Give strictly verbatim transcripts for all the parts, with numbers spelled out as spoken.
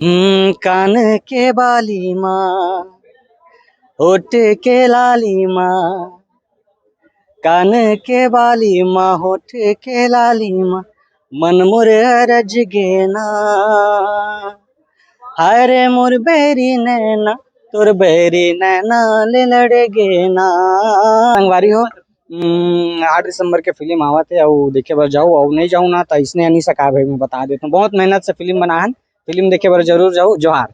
हम्म, कान के बाली मा, होठ के लाली मा, कान के बाली मा, होठ के लाली मा, मन मोर अरज गेना। हाय रे मोर बैरी नैना, तोर बैरी नैना ले लड़ गेना। संगवारी हो, हम्म, आठ दिसंबर के फिल्म आवत हे, अउ देखे बर जाओ, अउ नहीं जाओ ना, त इसने अनी सका भाई, मैं बता देता हूँ, बहुत मेहनत से फिल्म बना हन। फिल्म देखे बर जरूर जाओ। जोहार।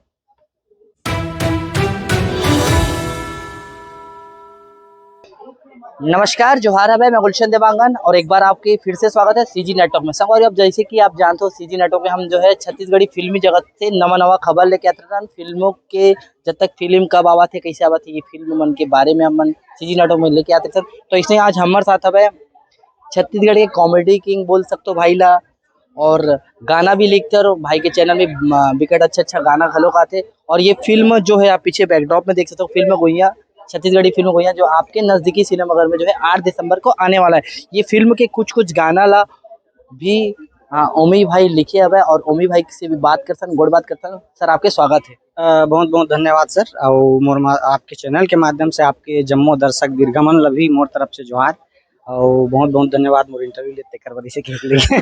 नमस्कार, जोहार हवे, मैं गुलशन देवांगन और एक बार आपके फिर से स्वागत है सीजी नेटवर्क में। संगवारी, अब जैसे कि आप जानते हो, सीजी नेटवर्क में हम जो है छत्तीसगढ़ी फिल्मी जगत से नवा नवा खबर लेके आते रहन। फिल्मों के जब तक फिल्म कब आवत है, कैसे आवत है, ये फिल्म मन के बारे में हमन सीजी नेटवर्क में लेके आते रहन। तो इसने आज हमारे साथ हवे छत्तीसगढ़ के कॉमेडी किंग बोल सकते हो भाई ला, और गाना भी लिखते हैं और भाई के चैनल में म, बिकट अच्छा अच्छा गाना घलो गाते। और ये फिल्म जो है, आप पीछे बैकड्रॉप में देख सकते हो, फिल्म गुइया, छत्तीसगढ़ी फिल्म गुइया, जो आपके नजदीकी सिनेमाघर में जो है आठ दिसंबर को आने वाला है। ये फिल्म के कुछ कुछ गाना ला भी, हाँ, ओमी भाई लिखे हवे और ओमी भाई से भी बात करथन, गोड़ बात करथन। सर, आपके स्वागत है। अ, बहुत बहुत धन्यवाद सर, और मोर मा-, आपके चैनल के माध्यम से आपके जम्मो दर्शक दीर्घा मन ला भी मोर तरफ से जोहार, और बहुत बहुत धन्यवाद मोर इंटरव्यू लेते कर बर इसे के लिए।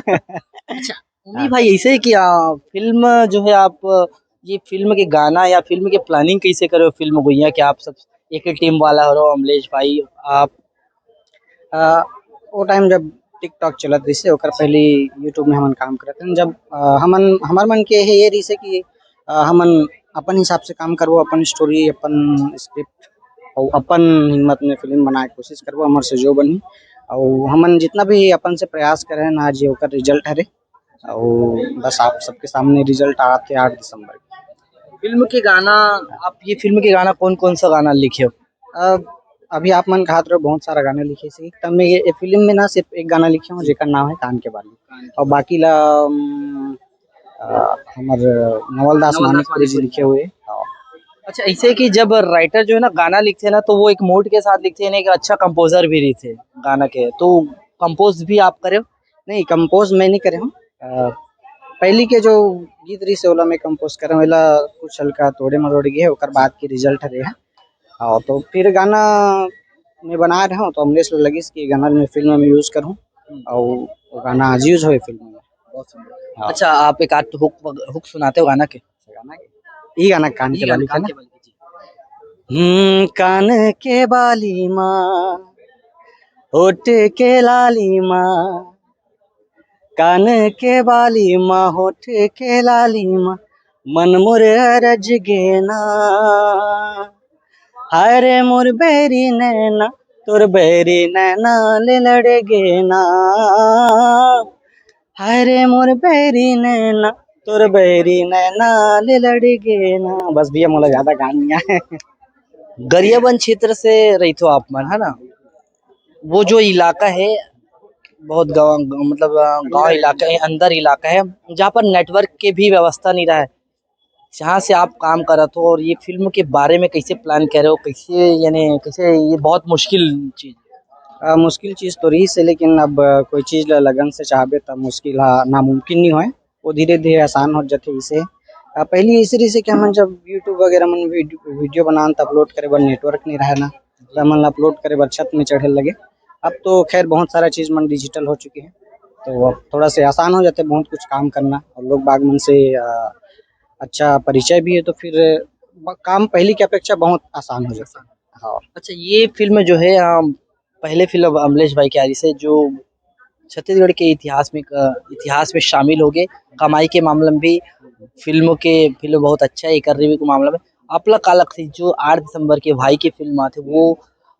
अच्छा, उमी हाँ। भाई, ऐसे है कि, आ, फिल्म जो है आप, ये फिल्म के गाना या फिल्म के प्लानिंग कैसे करे हो? फिल्म गुइया के आप सब एक ही टीम वाला हो, अमलेश भाई, आप? आ, वो टाइम जब टिकटॉक चलत रहिसे, ओकर पहले यूट्यूब में हमन काम करत रहन। जब, आ, हमन, हमर मन के ये, ये रहिसे कि, आ, हमन अपन हिसाब से काम करबो, अपन स्टोरी, अपन स्क्रिप्ट, और अपन हिम्मत में फिल्म बनाए के कोशिश करबो, हमर से जो बनही। और हमन जितना भी अपन से प्रयास करे हन, आज ये ओकर रिजल्ट हरे। और बस आप सबके सामने रिजल्ट आते आठ दिसंबर। फिल्म के गाना, आप ये फिल्म के गाना कौन कौन सा गाना लिखे हो? अब अभी आप मन कहात रहो बहुत सारा गाना लिखे से, तब मैं ये, ये फिल्म में ना सिर्फ एक गाना लिखे हूँ जेकर नाम है कान के बाली, और बाकी ला, अम, अ, हमर नवल दास नवल दास मानिकपुरी जी मानिकपुरी। लिखे हुए। हाँ। अच्छा, ऐसे कि जब राइटर जो है ना गाना लिखते हैं ना, तो वो एक मूड के साथ लिखते हैं ना, एक अच्छा कंपोजर भी रहते हैं गाना के, तो कंपोज भी आप करे हो? नहीं, कंपोज मैं नहीं करे हूँ। अ, पहली के जो गीत रही से ओला मैं कंपोज करे हूँ, ओला कुछ हल्का तोड़े मरोड़े गए, ओकर बाद के रिजल्ट हरे है। और तो फिर गाना मैं बना रहा हूँ, तो अमलेश ला लगिस कि गाना मैं फिल्म में यूज करूँ, हम्म। और वो गाना आज यूज होए फिल्म में। बहुत सुंदर। हाँ। अच्छा, आप एक आध हुक वग-, हुक सुनाते हो गाना के? गाना के? ई गाना कान ये के गाना बाली कान है ना? के बाली, जी। हम्म, कान के बाली मा, होठ के लाली मा, कान के बाली मा, होठ के लाली मा, मन मोर अरज गेना। हाय रे मोर बैरी नैना, तोर बैरी नैना ले लड़ गेना। हाय रे मोर बैरी नैना, तोर बैरी नैना ले लड़ गेना। बस भैया, मोला ज्यादा गान नहीं आए। गरियाबंद क्षेत्र से रहिथो आप मन, है ना? वो जो इलाका है, बहुत गाँव, मतलब, अ, गाँव इलाका है, अंदर इलाका है, जहाँ पर नेटवर्क के भी व्यवस्था नहीं रहा है। जहाँ से आप काम करत हो और ये फिल्म के बारे में कैसे प्लान करे हो, कैसे, यानी कैसे, ये बहुत मुश्किल चीज। अ, मुश्किल चीज तो रही से, लेकिन अब, अ, कोई चीज ला लगन से चाहबे त मुश्किल हा नामुमकिन नहीं होए, वो धीरे धीरे आसान हो जाथे। इसे, अ, पहली इसे रही से कि हमन जब YouTube वगैरह मन वीडियो, वीडियो बनान त अपलोड करे बर नेटवर्क नहीं रहे ना, त हमन ला अपलोड करे बर छत में चढ़े लगे। अब तो खैर बहुत सारा चीज मन डिजिटल हो चुके हैं, तो अब थोड़ा से आसान हो जाते बहुत कुछ काम करना, और लोग बाग मन से, अ, अच्छा परिचय भी है, तो फिर ब-, काम पहले की अपेक्षा बहुत आसान हो जाता है। हाँ। अच्छा, ये फिल्म जो है, अम, पहले फिल्म अमलेश भाई की आ रही से, जो छत्तीसगढ़ के इतिहास में, अ, इतिहास में शामिल हो गए, कमाई के मामले में भी फिल्मों के, फिल्म बहुत अच्छा है, एकर रिव्यू के मामले में। आप ला का लगथे, जो आठ दिसंबर के भाई की फिल्म आथे, वो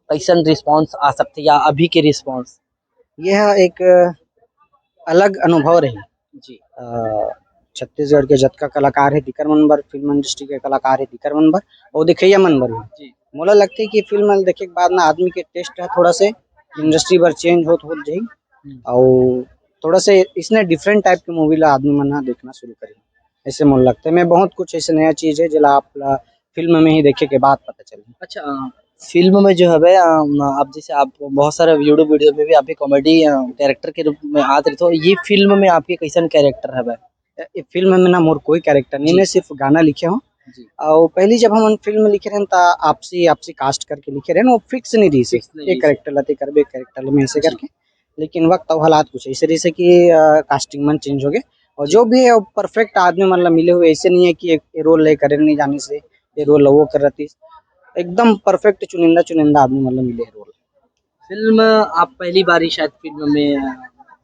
कैसन रिस्पॉन्स आ सकथे या अभी के रिस्पॉन्स? यह एक अलग अनुभव रही। जी। अ, छत्तीसगढ़ के जतका कलाकार हे, तिकर मन बर, फिल्म इंडस्ट्री के कलाकार हे, तिकर मन बर, अउ देखइया मन बर भी। जी। मोला लगथे कि फिल्म ल देखे के बाद ना आदमी के टेस्ट ह थोड़ा से इंडस्ट्री बर चेंज होत, होत जाही। हम्म। अउ थोड़ा से इसने डिफरेंट टाइप के मूवी ला आदमी मन ह देखना शुरू करही, ऐसे मोला लगथे। मैं बहुत कुछ ऐसे नया चीज हे, जेला आप ला फिल्म में ही देखे के बाद पता चलही। अच्छा, अ, फिल्म में जो हवे, अ, आप जैसे आप बहुत सारे YouTube वीडियो में भी आप भी कॉमेडी, अ, कैरेक्टर के रूप में आत रहिथो, ये फिल्म में आपके कैसन कैरेक्टर हवे? ये फिल्म में ना मोर कोई कैरेक्टर नहीं, जी। मैं सिर्फ गाना लिखे हूँ। जी। और पहली जब हमन फिल्म लिखे रहन त आपसी आपसी कास्ट करके लिखे रहन, वो फिक्स नहीं रही से फिक्स नहीं ये रही से। कैरेक्टर ला ते करबे, कैरेक्टर में ऐसे जी। करके। लेकिन वक्त और हालात कुछ ऐसे रही से कि कास्टिंग मन चेंज हो गए, और जो भी है परफेक्ट आदमी मन ला मिले हुए, ऐसे नहीं है कि एक रोल ले करे नहीं जाने से ये रोल वो कर रहती, एकदम परफेक्ट चुनिंदा चुनिंदा आदमी मन ला मिले रोल। फिल्म आप पहली बार ही शायद फिल्म में अ,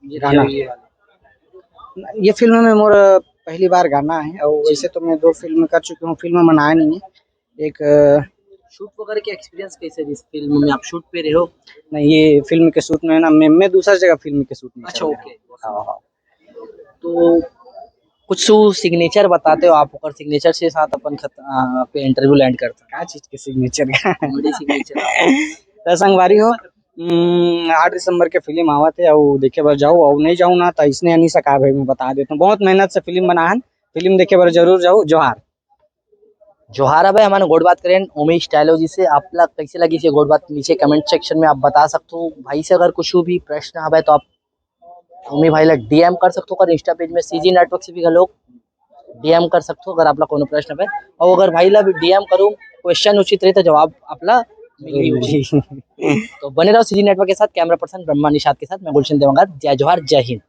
ये गाना। ये वाला। ये फिल्म में मोर पहली बार गाना है, और वैसे तो मैं दो फिल्म कर चुकी हूँ, फिल्म बनाया नहीं है। एक अ, शूट वगैरह के एक्सपीरियंस कैसे रही इस फिल्म में? आप शूट पे रहे हो? नहीं, ये फिल्म के शूट में ना, मैं मैं दूसरा जगह फिल्म के शूट में अच्छा, कर रहा ओके। हूँ। हाँ, हाँ। तो कुछ सिग्नेचर बताते हो आप, ओकर सिग्नेचर से साथ अपन खत, आ, पे इंटरव्यू लैंड करता का चीज के सिग्नेचर का? Comedy signature. त संगवारी हो, हम्म, आठ दिसंबर के फिल्म आवत है, और देखे बर जाओ, और नहीं जाओ ना तो इसने नहीं सका भाई, मैं बता देता हूँ, बहुत मेहनत से फिल्म बना है। फिल्म देखे बर जरूर जाओ। जोहार। जोहार भाई, हमन गोठ बात करें उमेश टैलो जी से। आपला कैसे लगी से गोठ बात, नीचे कमेंट सेक्शन में आप बता सकते हो। भाई से अगर कुछ भी प्रश्न हवे तो आप उमेश भाई ला डीएम कर सकते हो, अगर इंस्टा पेज में सीजी नेटवर्क से भी घलो डीएम कर सकते हो अगर आपला कोनो प्रश्न हवे। और अगर भाई ला भी डीएम करूँ, क्वेश्चन उचित रही तो जवाब आपला मिली। तो बने रहो सीजी नेटवर्क के साथ, कैमरा पर्सन ब्रह्मा निषाद के साथ मैं गुलशन देवांगन। जय जोहार, जय हिंद।